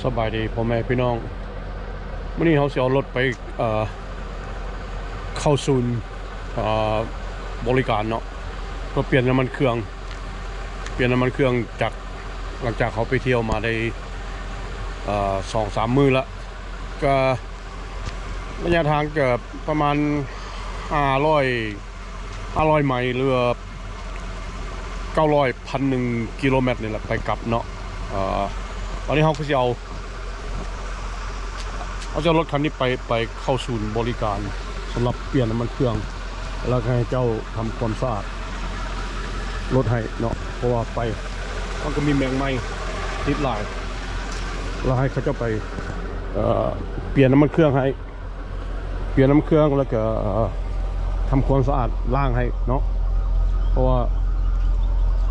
ສະບາຍດີພໍ່ແມ່ພີ່ນ້ອງ, ມື້ນີ້ເຮົາຊິເອົາລົດໄປ ເອີ ເຂົ້າສູນ ເອີ ບໍລິການເນາະ ເພື່ອປ່ຽນນ້ຳມັນເຄື່ອງ, ປ່ຽນນ້ຳມັນເຄື່ອງຈັກ ຫຼັງຈາກເຮົາໄປທ່ຽວມາໄດ້ ເອີ ສອງສາມມື້ລະ ກະ ໄລຍະທາງກະປະມານຫ້າຮ້ອຍ ຫ້າຮ້ອຍໄມ ຫຼືວ່າເກົ້າຮ້ອຍ ພັນໜຶ່ງກິໂລແມັດນີ້ແຫຼະ ໄປກັບເນາະ. ເອີ ຕອນນີ້ເຮົາກະຊິເອົາ ເຮົາຈະເອົາລົດຄັນນີ້ໄປ ໄປເຂົ້າສູນບໍລິການສຳລັບປ່ຽນນ້ຳມັນເຄື່ອງ ແລ້ວກະໃຫ້ເຈົ້າທຳຄວາມສະອາດລົດໃຫ້ເນາະ ເພາະວ່າໄປມັນກະມີແມງໄມ້ຕິດຫຼາຍ ແລ້ວໃຫ້ເຂົາເຈົ້າໄປ ເອີ ປ່ຽນນ້ຳມັນເຄື່ອງໃຫ້ ປ່ຽນນ້ຳເຄື່ອງ ແລ້ວກະ ເອີ ທຳຄວາມສະອາດລ້າງໃຫ້ເນາະ ເພາະວ່າ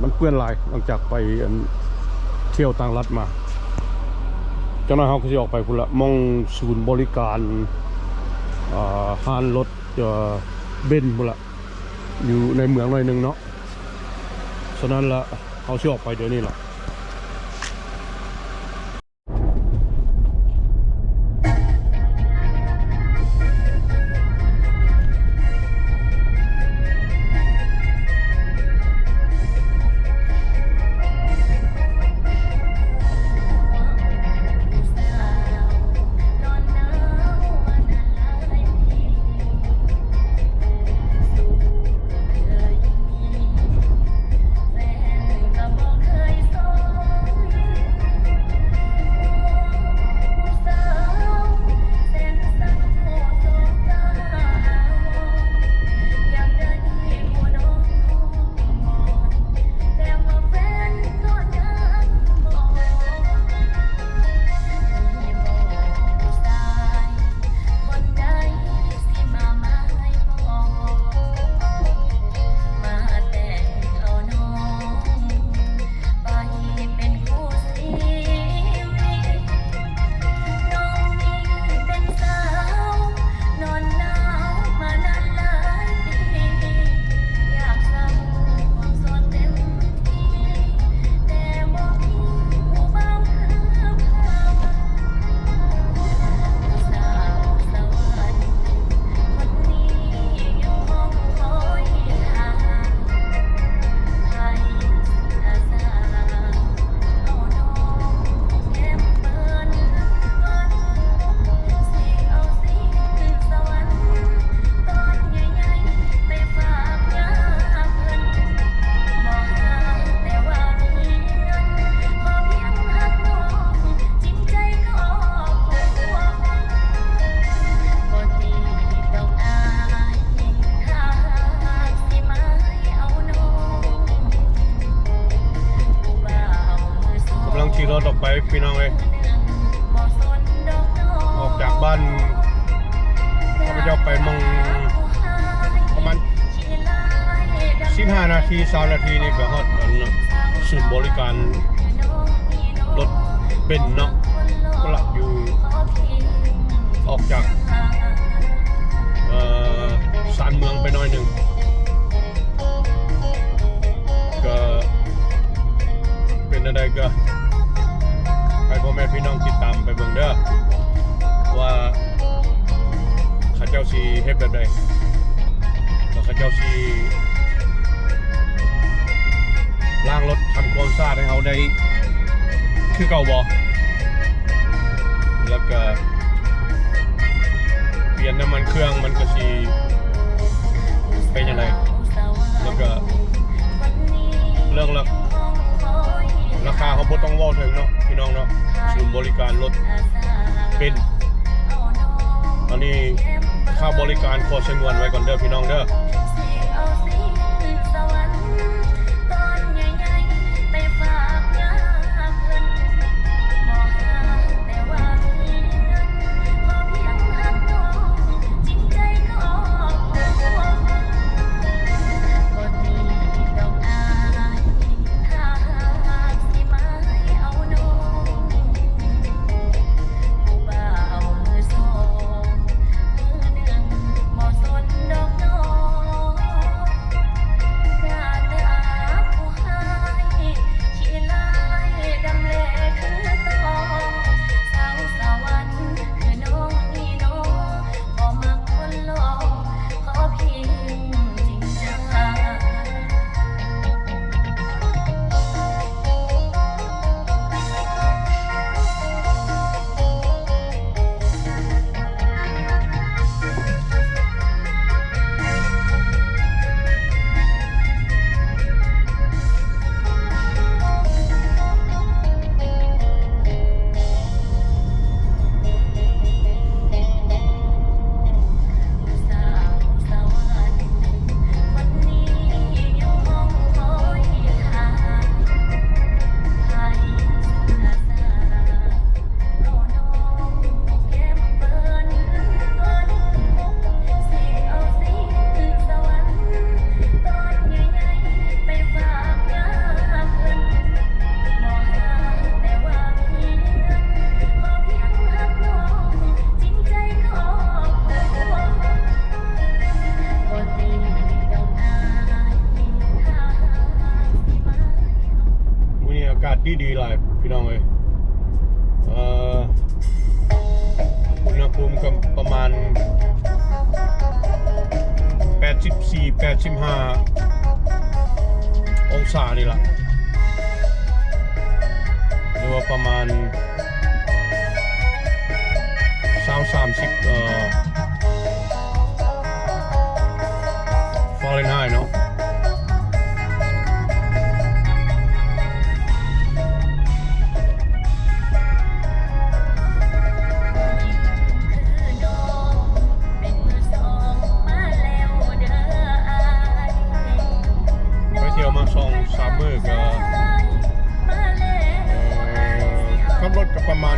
ມັນເປື້ອນຫຼາຍ ຫຼັງຈາກໄປ ອັນ ທ່ຽວຕ່າງລັດມາ. ຈັກໜ້ອຍເຮົາກະຊິອອກໄປພຸ້ນລະ ໝ່ອງສູນບໍລິການ ເອີ ຮ້ານລົດ ເອີ ເບັນພຸ້ນລະ ຢູ່ໃນເມືອງໜ້ອຍໜຶ່ງເນາະ. ສະນັ້ນລະ ເຮົາຊິອອກໄປດຽວນີ້ລະ. ກຳລັງຂີ່ລົດອອກໄປພີ່ນ້ອງເອີຍ, ອອກຈາກບ້ານຂ້າພະເຈົ້າໄປໝ່ອງປະມານ ສິບຫ້ານາທີ ຊາວນາທີນີ້ກະຮອດອັນສູນບໍລິການລົດເບັນເນາະ, ກະລະຢູ່ອອກຈາກ ເອີ ຊານເມືອງໄປໜ້ອຍໜຶ່ງ. ກະເປັນແນວໃດກະໃຫ້ພໍ່ແມ່ພີ່ນ້ອງຕິດຕາມໄປເບິ່ງເດີ ວ່າເຂົາເຈົ້າຊິເຮັດແບບໃດ ແລ້ວເຂົາເຈົ້າຊິລ້າງລົດ ທຳຄວາມສະອາດໃຫ້ເຮົາໄດ້ຄືເກົ່າບໍ່ ແລ້ວກະປ່ຽນນ້ຳມັນເຄື່ອງມັນກະຊິເປັນຈັ່ງໃດ. ແລ້ວກະເລື່ອງລາ ລາຄາເຮົາບໍ່ຕ້ອງເວົ້າເຖິງເນາະພີ່ນ້ອງເນາະ, ສູນບໍລິການລົດເບັນ. ອັນນີ້ຄ່າບໍລິການຂໍສະຫງວນໄວ້ກ່ອນເດີພີ່ນ້ອງເດີ. ດີຫຼາຍພີ່ນ້ອງເອີຍ. ເອີ ອຸນຫະພູມກໍປະມານແປດສິບສີ່ ແປດສິບຫ້າອົງສານີ້ລະ ຫຼືວ່າປະມານຊາວ ສາມສິບ ເອີ ຟາເຣນໄຮເນາະ. ໄປທ່ຽວມາສອງສາມມື້ກໍ ເອີ ຂັບລົດກໍປະມານ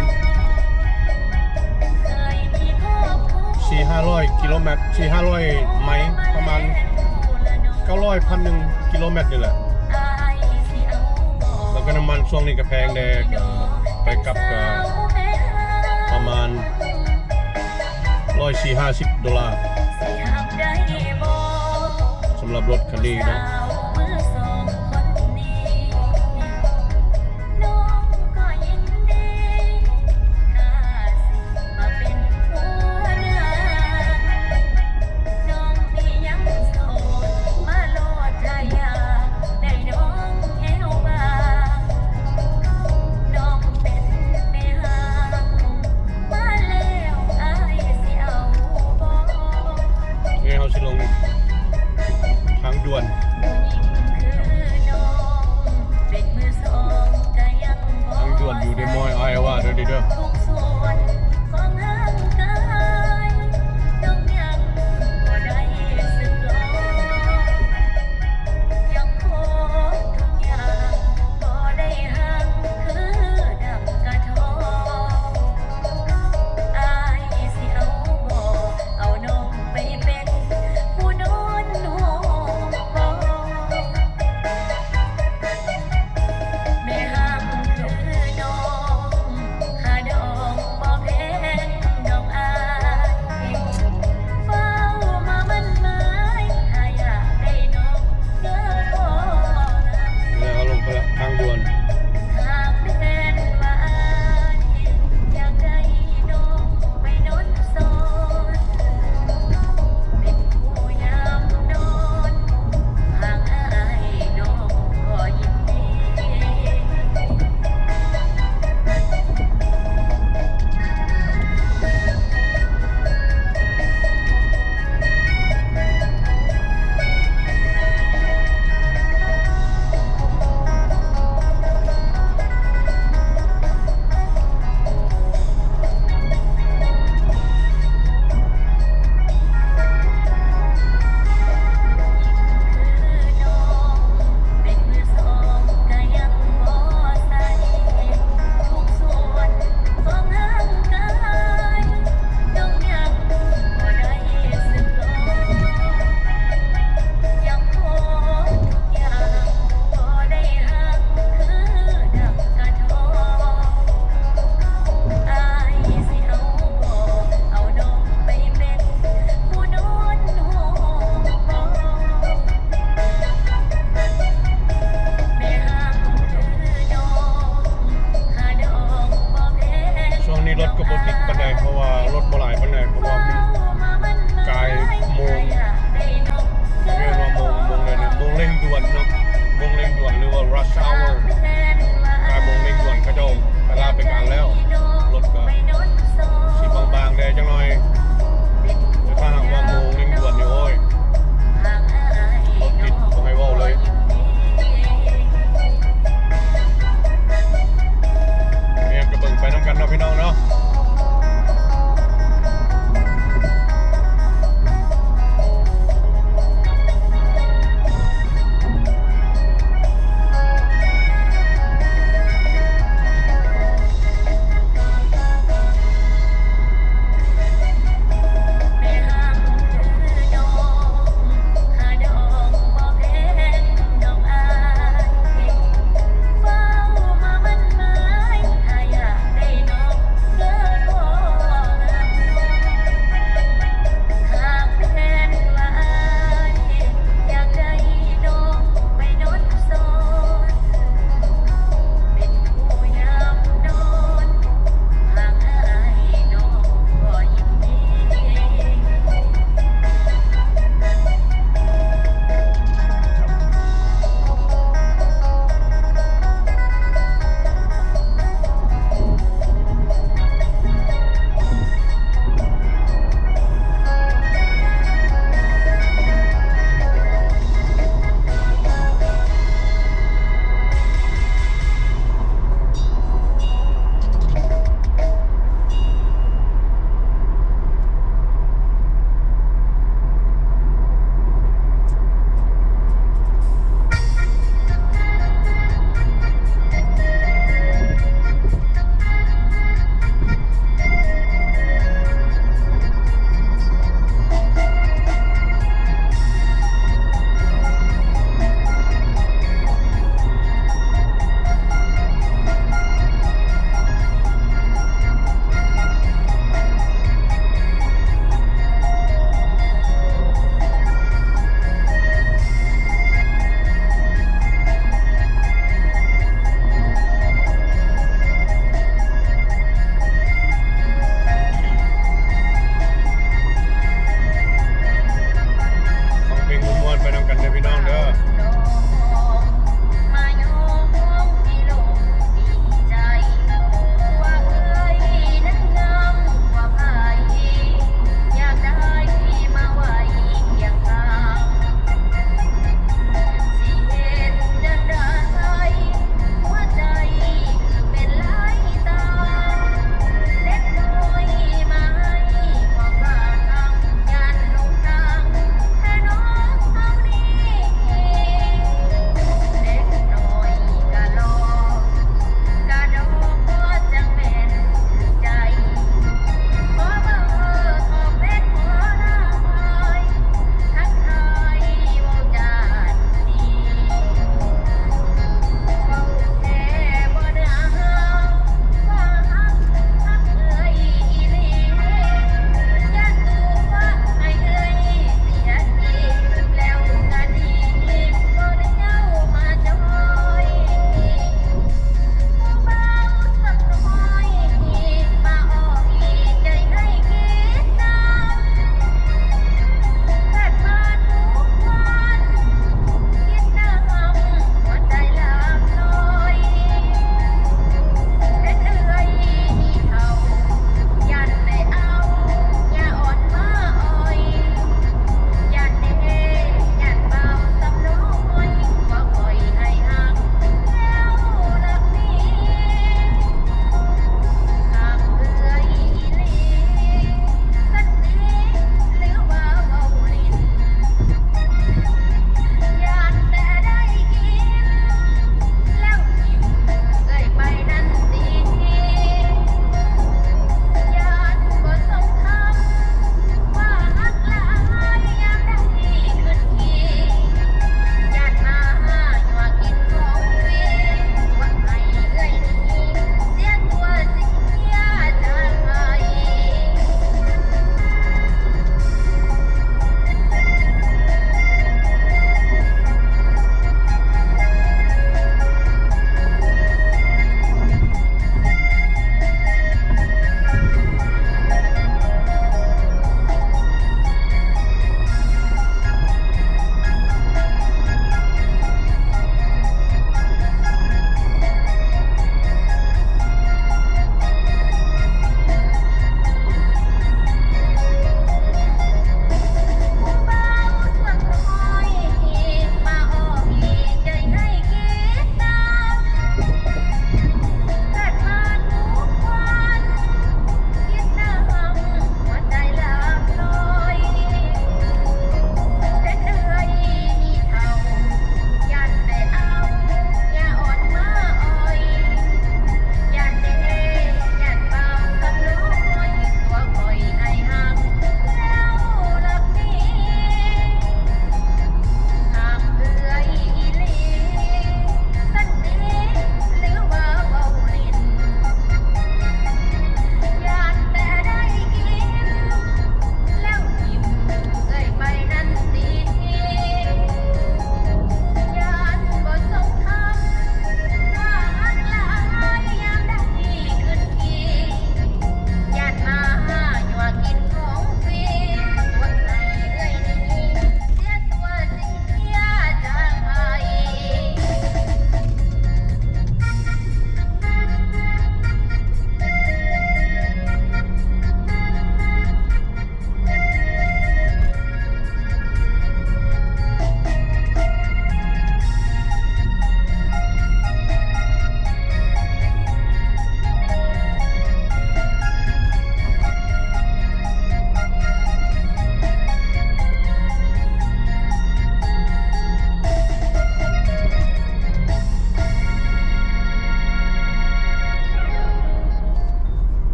ສີ່ຫ້າຮ້ອຍກິໂລແມັດ ສີ່ຫ້າຮ້ອຍໄມ ປະມານເກົ້າຮ້ອຍ ພັນໜຶ່ງກິໂລແມັດນີ້ແຫຼະ. ແລ້ວກໍນ້ຳມັນຊ່ວງນີ້ກໍແພງແດ່ ກໍໄປກັບກໍປະມານຮ້ອຍສີ່ຫ້າສິບໂດລາ ສຳລັບລົດຄັນນີ້ເນາະ. ນີ້ເຮົາຊິລົງທາງດ່ວນ.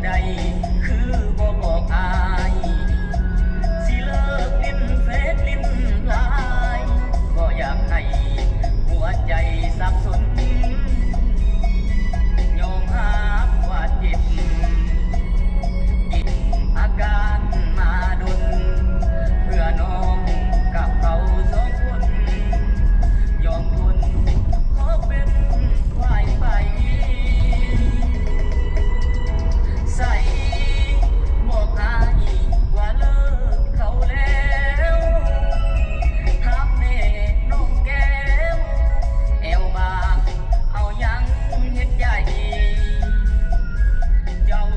ໄດ້ຄືບໍ່ບອກອ້າຍ ຊິເລີກຫຼິ້ນເຟສຫຼິ້ນລາຍ ບໍ່ຢາກໃຫ້ຫົວໃຈສັບສົນ ຍອມຮັບວ່າເຈັບ ເກັບອາການມາດົນ ເພື່ອນ້ອງກັບເຂົາສອງຄົນ ຍອມທົນຂໍເປັນ ໄປ ໃສ ບອກອ້າຍວ່າເລີກເຂົາແລ້ວ ຖາມແນ່ນ້ອງແກ້ວ ແອວບາງເອົາຫຍັງເຮັດໃຈ ເຈົ້າ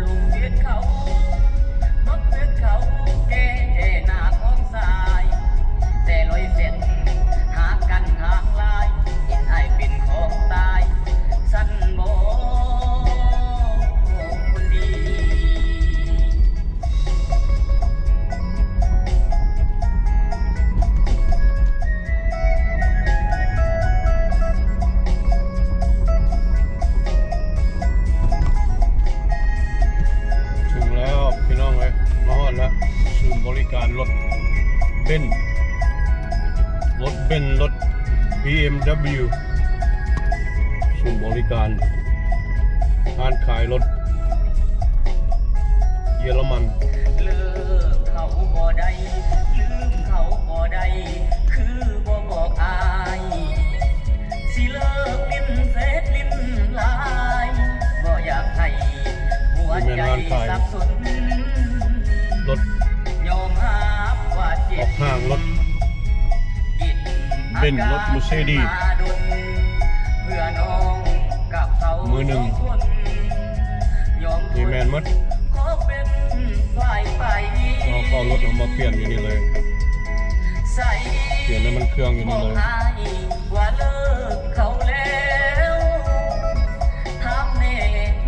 ຫຼົງເຮັດເຂົາ ມັກເຮັດເຂົາແກ່ໜ້າຂອງຊາຍ ແຕ່ລອຍເສັ້ນຫາກັນທາງລາຍ ເຮັດໃຫ້ເປັນຂອງຕາຍ ຊັ້ນບໍ່ຄົນດີ. ເຖິງແລ້ວພີ່ນ້ອງເອີຍ ມາຮອດແລ້ວ ສູນບໍລິການລົດເບັນ ລົດເບັນ ລົດ ບີເອັມດັບເບິນຢູ ສູນບໍລິການ ຮ້ານຂາຍລົດເຢຍລະມັນ. ເລີກເຂົາບໍ່ໄດ້ ລືມເຂົາບໍ່ໄດ້ ຄືບໍ່ບອກອ້າຍ ຊິເລີກຫຼິ້ນເຟສຫຼິ້ນລາຍ ບໍ່ຢາກໃຫ້ຫົວໃຈສັບສົນ ລົດ ຍອມຮັບວ່າເຈັບ ອອກຫ້າງລົດ ເບັນ ລົດເມີເຊດີ ເພື່ອນ້ອງກັບເຂົາ ມືໜຶ່ງ ສອງຄົນ ຍອມ ນີ້ແມ່ນໝົດ ຂໍເປັນຝ່າຍໄປ ເອົາ ເອົາລົດເຮົາມາປ່ຽນຢູ່ນີ້ເລີຍ ໃສ ປ່ຽນນ້ຳມັນເຄື່ອງຢູ່ນີ້ເລີຍ ບອກອ້າຍວ່າເລີກເຂົາແລ້ວ ຖາມແນ່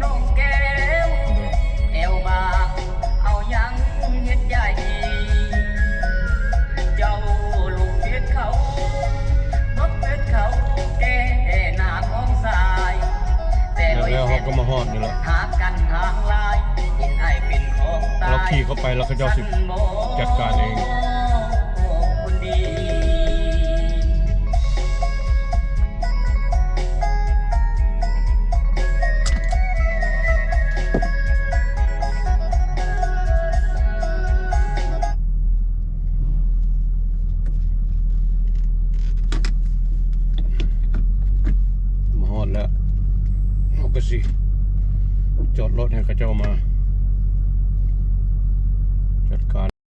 ນ້ອງແກ້ວ ແອວບາງເອົາຫຍັງເຮັດໃຈ ເຈົ້າຫຼົງເຮັດເຂົາ ມັກເຮັດເຂົາແກ່ໜ້າຂອງຊາຍ ແຕ່ລອຍເສັ້ນ ແລ້ວເຮົາກໍມາຮອດນີ້ແຫຼະ ຫາກັນທາງລາຍ ເປັນອ້າຍເປັນຂອງຕາຍ ເຮົາຂີ່ເຂົ້າໄປແລ້ວເຂົາເຈົ້າຊິຈັດການເອງ ຄົນດີ. ມາຮອດແລ້ວ ເຮົາກໍຊິຈອດລົດໃຫ້ເຂົາເຈົ້າມາ.